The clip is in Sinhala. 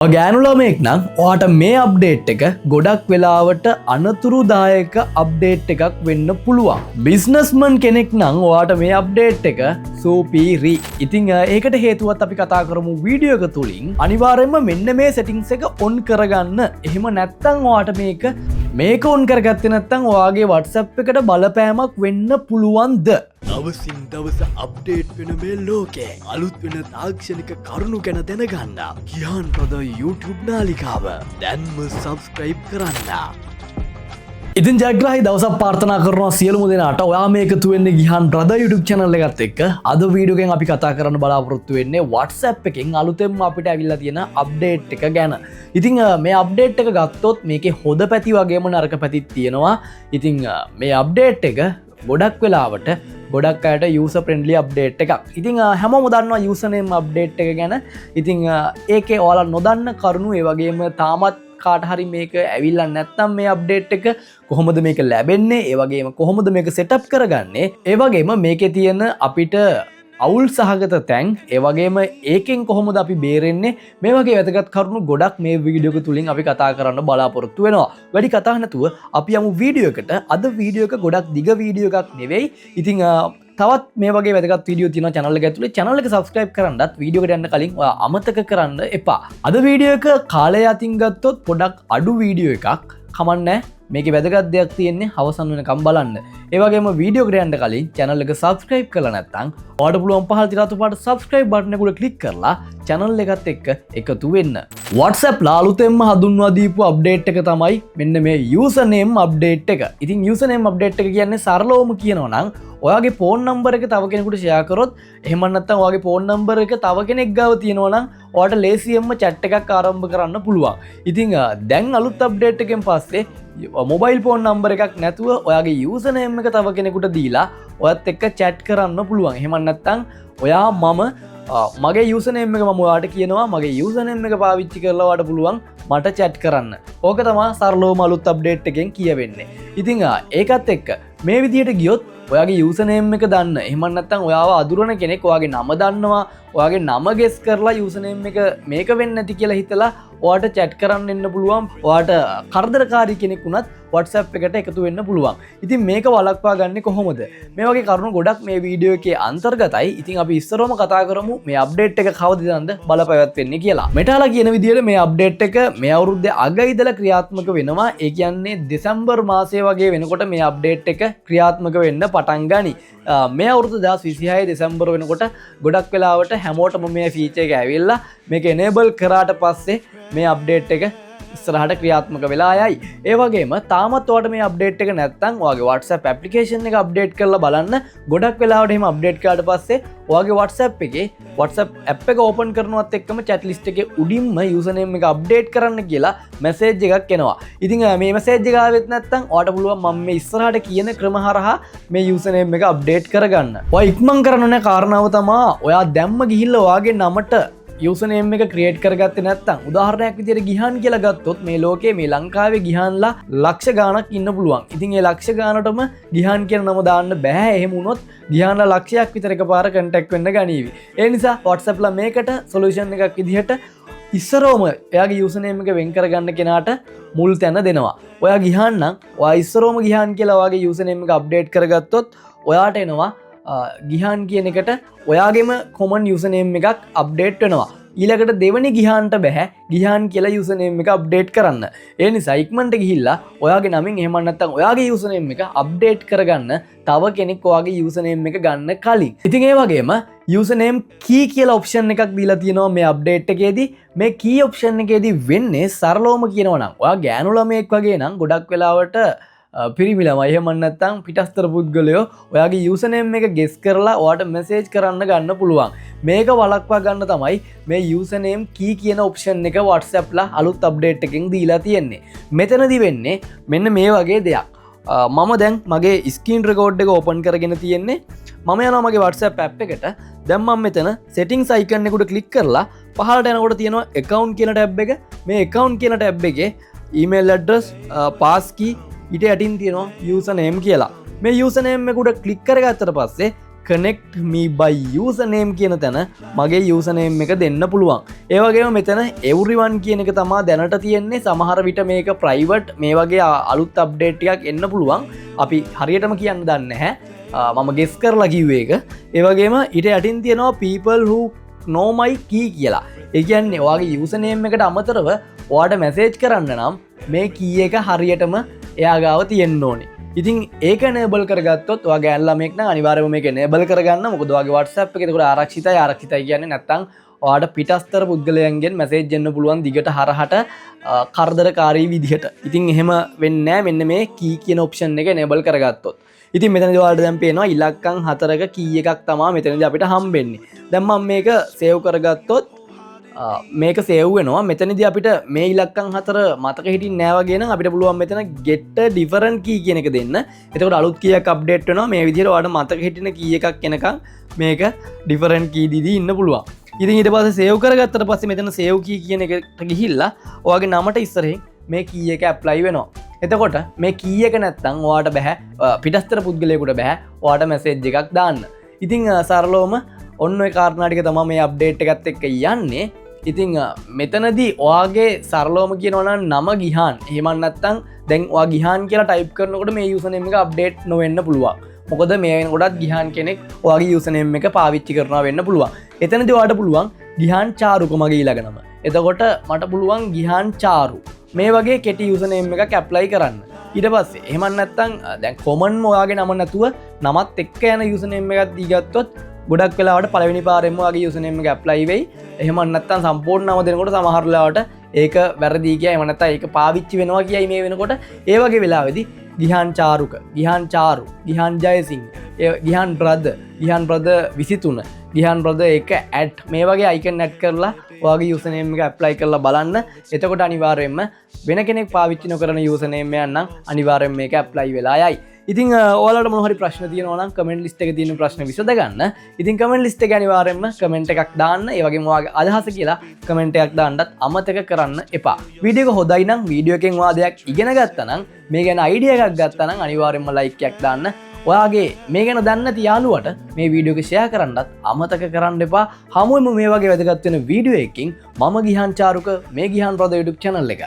ගෑනු ළමයෙක් නම් ඔයාට මේ අප්ඩේට් එක ගොඩක් වෙලාවට අනතුරුදායක අප්ඩේට් එකක් වෙන්න පුළුවන්. බිස්නස්මන් කෙනෙක් නම් ඔයාට මේ අප්ඩේට් එක සුපිරි. ඉතින් ඒකට හේතුවත් අපි කතා කරමු වීඩියෝ එක තුලින්. අනිවාර්යයෙන්ම මෙන්න මේ සෙටින්ග්ස් එක ඔන් කරගන්න. එහෙම නැත්නම් ඔයාට මේක මේක ඔන් කරගත්තේ නැත්නම් ඔයාගේ WhatsApp එකට බලපෑමක් වෙන්න පුළුවන්ද? දවසින් දවස අප්ඩේට් වෙන මේ ලෝකේ අලුත් වෙන තාක්ෂණික කරුණු ගැන දැනගන්න ගිහාන් බ්‍රදර් YouTube නාලිකාව දැන්ම සබස්ක්‍රයිබ් කරන්න. ඉතින් ජයග්‍රාහී දවසක් ප්‍රාර්ථනා කරනවා සියලුම දෙනාට. ඔයා මේ එකතු වෙන්නේ ගිහාන් බ්‍රදර් YouTube channel එකත් එක්ක. අද වීඩියෝ එකෙන් අපි කතා කරන්න බලාපොරොත්තු වෙන්නේ WhatsApp එකෙන් අලුතෙන්ම අපිට ඇවිල්ලා තියෙන අප්ඩේට් එක ගැන. ඉතින් මේ අප්ඩේට් එක ගත්තොත් මේකේ හොඳ පැති වගේම නරක පැතිත් තියෙනවා. ඉතින් මේ අප්ඩේට් එක ගොඩක් වෙලාවට ගොඩක් අයට යූසර් ෆ්‍රෙන්ඩ්ලි අප්ඩේට් එකක්. ඉතින් හැමෝම දන්නවා යූසර් නේම් අප්ඩේට් එක ගැන. ඉතින් ඒකේ ඔයාලා නොදන්න කරුණු, ඒ වගේම තාමත් කාට හරි මේක ඇවිල්ලා නැත්නම් මේ අප්ඩේට් එක කොහොමද මේක ලැබෙන්නේ, ඒ වගේම කොහොමද මේක සෙටප් කරගන්නේ, ඒ වගේම මේකේ තියෙන අපිට අවුල් සහගත තැන්, ඒ වගේම ඒකෙන් කොහොමද අපි බේරෙන්නේ, මේ වගේ වැදගත් කරුණු ගොඩක් මේ වීඩියෝ එක තුලින් අපි කතා කරන්න බලාපොරොත්තු වෙනවා. වැඩි කතා නැතුව අපි යමු වීඩියෝ එකට. අද වීඩියෝ එක ගොඩක් දිග වීඩියෝ එකක් නෙවෙයි. ඉතින් තවත් මේ වගේ වැදගත් වීඩියෝ තියෙනවා channel එක ඇතුලේ. Channel එක subscribe කරන්නත් වීඩියෝ එකට යන්න කලින් ඔයා අමතක කරන්න එපා. අද වීඩියෝ එක කාලය අතින් ගත්තොත් පොඩක් අඩු වීඩියෝ එකක්. කමක් නෑ, මේකේ වැදගත් දෙයක් තියෙන්නේ. අවසන් වෙනකම් බලන්න. ඒ වගේම වීඩියෝ එකට යන්න කලින් channel එක subscribe කරලා නැත්නම් ඔයාලට පුළුවන් පහළ තියෙන රතු පාට subscribe button එක උඩ ක්ලික් කරලා channel එකත් එක්ක එකතු වෙන්න. WhatsApp ලා අලුතෙන්ම හඳුන්වා දීපු අප්ඩේට් එක තමයි මෙන්න මේ username update එක. ඉතින් username update එක කියන්නේ සරලවම කියනවා නම් ඔයාගේ ෆෝන් නම්බර් එක තව කෙනෙකුට ෂෙයා කරොත්, එහෙම නැත්නම් ඔයාගේ ෆෝන් නම්බර් එක තව කෙනෙක් ගාව තියෙනවා නම් ඔයාට ලේසියෙන්ම චැට් එකක් ආරම්භ කරන්න පුළුවන්. ඉතින් දැන් අලුත් අප්ඩේට් එකෙන් පස්සේ මොබයිල් ෆෝන් නම්බර් එකක් නැතුව ඔයාගේ යූසර් නේම් එක තව කෙනෙකුට දීලා ඔයත් එක්ක චැට් කරන්න පුළුවන්. එහෙම නැත්නම් ඔයා මම මගේ යූසර් නේම් එක මම ඔයාට කියනවා, මගේ යූසර් නේම් එක පාවිච්චි කරලා ඔයාට පුළුවන් මට චැට් කරන්න. ඕක තමයි සරලවම අලුත් අප්ඩේට් එකෙන් කියවෙන්නේ. ඉතින් ඒකත් එක්ක මේ විදිහට ගියොත් ඔයාගේ යූසර් නේම් එක දන්න, එහෙම නැත්නම් ඔයාව අඳුරන කෙනෙක් ඔයාගේ නම දන්නවා, ඔයාගේ නම ගෙස් කරලා යූසර් නේම් එක මේක වෙන්නේ නැති කියලා හිතලා ඔයාට චැට් කරන්න එන්න පුළුවන්. ඔයාට කරදරකාරී කෙනෙක් වුණත් WhatsApp එකට එකතු වෙන්න පුළුවන්. ඉතින් මේක වළක්වා ගන්නේ කොහොමද? මේ වගේ කරුණු ගොඩක් මේ වීඩියෝ එකේ අන්තර්ගතයි. ඉතින් අපි ඉස්සරවම කතා කරමු මේ අප්ඩේට් එක කවද ඉඳන්ද බලපැවැත් වෙන්නේ කියලා. මෙටාලා කියන විදිහට මේ අප්ඩේට් එක මේ අවුරුද්දේ අග ඉඳලා ක්‍රියාත්මක වෙනවා. ඒ කියන්නේ දෙසැම්බර් මාසය වගේ වෙනකොට මේ අප්ඩේට් එක ක්‍රියාත්මක වෙන්න පටන් ගනී. මේ අවුරුදු 2026 දෙසැම්බර් වෙනකොට ගොඩක් වෙලාවට හැමෝටම මේ ෆීචර් එක ඇවිල්ලා මේක එනේබල් කරාට පස්සේ මේ අප්ඩේට් එක ඉස්සරහට ක්‍රියාත්මක වෙලා යයි. ඒ වගේම තාමත් ඔයාට මේ අප්ඩේට් එක නැත්නම් ඔයාගේ WhatsApp application එක අප්ඩේට් කරලා බලන්න. ගොඩක් වෙලාවට එහෙම අප්ඩේට් කරාට පස්සේ ඔයාගේ WhatsApp එකේ WhatsApp app එක ඕපන් කරනවත් එක්කම chat list එකේ උඩින්ම username එක අප්ඩේට් කරන්න කියලා මැසේජ් එකක් එනවා. ඉතින් මේ මැසේජ් එක ආවෙත් නැත්නම් ඔයාට පුළුවන් මම මේ ඉස්සරහට කියන ක්‍රම හරහා මේ username එක අප්ඩේට් කරගන්න. ඔයා ඉක්මන් කරන්න ඕනේ කාරණාව තමා ඔයා දැම්ම ගිහිල්ලා ඔයාගේ නමට යූසර්නේම් එක ක්‍රියේට් කරගත්තේ නැත්නම්, උදාහරණයක් විදියට ගිහාන් කියලා ගත්තොත් මේ ලෝකේ මේ ලංකාවේ ගිහාන්ලා ලක්ෂ ගාණක් ඉන්න පුළුවන්. ඉතින් ඒ ලක්ෂ ගාණටම ගිහාන් කියන නම දාන්න බෑ. එහෙම වුණොත් ගිහාන්ලා ලක්ෂයක් විතර එකපාර කන්ටැක්ට් වෙන්න ගනීවි. ඒ නිසා WhatsApp ලා මේකට සොලියුෂන් එකක් විදිහට ඉස්සරෝම එයාගේ යූසර්නේම් එක වෙන් කරගන්න කෙනාට මුල් තැන දෙනවා. ඔයා ගිහාන් නම් ඔයා ඉස්සරෝම ගිහාන් කියලා ඔයාගේ යූසර්නේම් එක අප්ඩේට් කරගත්තොත් ඔයාට එනවා ගිහාන් කියන එකට ඔයාගේම කොමන් යූසර්නේම් එකක් අප්ඩේට් වෙනවා. ඊළඟට දෙවනි ගිහාන්ට බැහැ ගිහාන් කියලා යූසර්නේම් එක අප්ඩේට් කරන්න. ඒ නිසා ඉක්මනට ගිහිල්ලා ඔයාගේ නමින් එහෙම නැත්නම් ඔයාගේ යූසර්නේම් එක අප්ඩේට් කරගන්න තව කෙනෙක් ඔයාගේ යූසර්නේම් එක ගන්න කලින්. ඉතින් ඒ වගේම යූසර්නේම් කී කියලා ඔප්ෂන් එකක් දීලා තියෙනවා මේ අප්ඩේට් එකේදී. මේ කී ඔප්ෂන් එකේදී වෙන්නේ සරලවම කියනවා නම් ඔයා ගෑනු ළමයෙක් වගේ නම් ගොඩක් වෙලාවට පිරිමි ළමයි එහෙම නැත්නම් පිටස්තර පුද්ගලයෝ ඔයාගේ යූසර්නේම් එක ගෙස් කරලා ඔයාට මැසේජ් කරන්න ගන්න පුළුවන්. මේක වළක්වා ගන්න තමයි මේ යූසර්නේම් කී කියන ඔප්ෂන් එක WhatsApp ලා අලුත් අප්ඩේට් එකකින් දීලා තියෙන්නේ. මෙතනදි වෙන්නේ මෙන්න මේ වගේ දෙයක්. මම දැන් මගේ ස්ක්‍රීන් රෙකෝඩ් එක ඕපන් කරගෙන තියෙන්නේ. මම යනවා මගේ WhatsApp app එකට. දැන් මම මෙතන settings icon එක උඩ ක්ලික් කරලා පහළට යනකොට තියෙනවා account කියන ටැබ් එක. මේ account කියන ටැබ් එකේ email address, passkey, ඊට යටින් තියෙනවා යූසර්නේම් කියලා. මේ යූසර්නේම් එක උඩ ක්ලික් කරගත්තට පස්සේ Connect me by username කියන තැන මගේ යූසර්නේම් එක දෙන්න පුළුවන්. ඒ වගේම මෙතන everyone කියන එක තමා දැනට තියෙන්නේ. සමහර විට මේක ප්‍රයිවට් මේ වගේ අලුත් අප්ඩේට් ටිකක් එන්න පුළුවන්. අපි හරියටම කියන්න දන්නේ නැහැ. මම ගෙස් කරලා කිව්වේ ඒක. ඒ වගේම ඊට යටින් තියෙනවා people who know my key කියලා. ඒ කියන්නේ ඔයාගේ යූසර්නේම් එකට අමතරව ඔයාට මැසේජ් කරන්න නම් මේ කී එක හරියටම එයා ගාව තියෙන්න ඕනේ. ඉතින් ඒක එනේබල් කරගත්තොත්, ඔයා ගෑන් ළමයෙක් නම් අනිවාර්යයෙන්ම මේක එනේබල් කරගන්න. මොකද ඔයාගේ WhatsApp එක එතකොට ආරක්ෂිතයි. ආරක්ෂිතයි කියන්නේ නැත්තම් ඔයාට පිටස්තර පුද්ගලයන්ගෙන් මැසේජ් එන්න පුළුවන් දිගට හරහට කරදරකාරී විදිහට. ඉතින් එහෙම වෙන්නේ නැහැ මෙන්න මේ කී කියන ඔප්ෂන් එක එනේබල් කරගත්තොත්. ඉතින් මෙතනදී ඔයාලට දැන් පේනවා ඉලක්කම් හතරක කී එකක් තමා මෙතනදී අපිට හම්බෙන්නේ. දැන් මම මේක සේව් කරගත්තොත් මේක සේව් වෙනවා. මෙතනදී අපිට මේ ඉලක්කම් හතර මතක හිටින්නේ නෑ වගේ නම් අපිට පුළුවන් මෙතන get a different key කියන එක දෙන්න. එතකොට අලුත් කී එකක් අප්ඩේට් වෙනවා. මේ විදිහට ඔයාලට මතක හිටින කී එකක් එනකන් මේක ඩිෆරන්ට් කී දීදී ඉන්න පුළුවන්. ඉතින් ඊට පස්සේ සේව් කරගත්තට පස්සේ මෙතන සේව් කී කියන එකට ගිහිල්ලා ඔයාගේ නමට ඉස්සරහින් මේ කී එක ඇප්ලයි වෙනවා. එතකොට මේ කී එක නැත්තම් ඔයාට බැහැ, පිටස්තර පුද්ගලයෙකුට බැහැ ඔයාට මැසේජ් එකක් දාන්න. ඉතින් සරලවම ඔන්න ඔය කාරණා ටික තමයි මේ අප්ඩේට් එකත් එක්ක යන්නේ. ඉතින් මෙතනදී ඔයාගේ සරලවම කියනවා නම් නම ගිහාන්, එහෙම නැත්තම් දැන් ඔයා ගිහාන් කියලා ටයිප් කරනකොට මේ යූසර් නේම් එක අප්ඩේට් නොවෙන්න පුළුවන්. මොකද මේ වෙනකොටත් ගිහාන් කෙනෙක් ඔයාගේ යූසර් නේම් එක පාවිච්චි කරනවා වෙන්න පුළුවන්. එතනදී ඔයාට පුළුවන් ගිහාන් චාරුක මගේ ඊළඟ නම. එතකොට මට පුළුවන් ගිහාන් චාරු මේ වගේ කෙටි යූසර් නේම් එකක් ඇප්ලයි කරන්න. ඊට පස්සේ එහෙම නැත්තම් දැන් කොමන්ම ඔයාගේ නම නැතුව නමත් එක්ක යන යූසර් නේම් එකක් දී ගත්තොත් ගොඩක් වෙලාවට පළවෙනි පාරෙන්ම ඔයාගේ යූසර් නේම් එක ඇප්ලයි වෙයි. එහෙම නැත්තම් සම්පූර්ණ නම දෙනකොට සමහර වෙලාවට ඒක වැරදි කියයි, එහෙම නැත්තම් ඒක පාවිච්චි වෙනවා කියයි මේ වෙනකොට. ඒ වගේ වෙලාවෙදි ගිහාන් චාරුක, ගිහාන් චාරු, ගිහාන් ජයසිංහ, ඒ Gihan brother, Gihan brother 23, Gihan brother එක ඇඩ් මේ වගේ අයිකන් ඇඩ් කරලා ඔයාගේ යූසර් නේම් එක ඇප්ලයි කරලා බලන්න. එතකොට අනිවාර්යයෙන්ම වෙන කෙනෙක් පාවිච්චි නොකරන යූසර් නේම් එකක් නම් අනිවාර්යයෙන්ම මේක ඇප්ලයි වෙලා යයි. ඉතින් ඔයාලට මොන හරි ප්‍රශ්න තියෙනවා නම් කමෙන්ට් ලිස්ට් එකේ තියෙන ප්‍රශ්න විසඳ ගන්න. ඉතින් කමෙන්ට් ලිස්ට් එකේ අනිවාර්යයෙන්ම කමෙන්ට් එකක් දාන්න. ඒ වගේම ඔයාගේ අදහස කියලා කමෙන්ට් එකක් දාන්නත් අමතක කරන්න එපා. වීඩියෝ එක හොඳයි නම්, වීඩියෝ එකෙන් ඔයා දෙයක් ඉගෙන ගත්තා නම්, මේ ගැන අයිඩියා එකක් ගත්තා නම් අනිවාර්යයෙන්ම ලයික් එකක් දාන්න. ඔයාගේ මේ ගැන දන්නේ නැති යාළුවට මේ වීඩියෝ එක ෂෙයා කරන්නත් අමතක කරන්න එපා. හමුවෙමු මේ වගේ වැදගත් වෙන වීඩියෝ එකකින්. මම ගිහාන් චාරුක, මේ ගිහාන් බ්‍රදර් YouTube channel එක.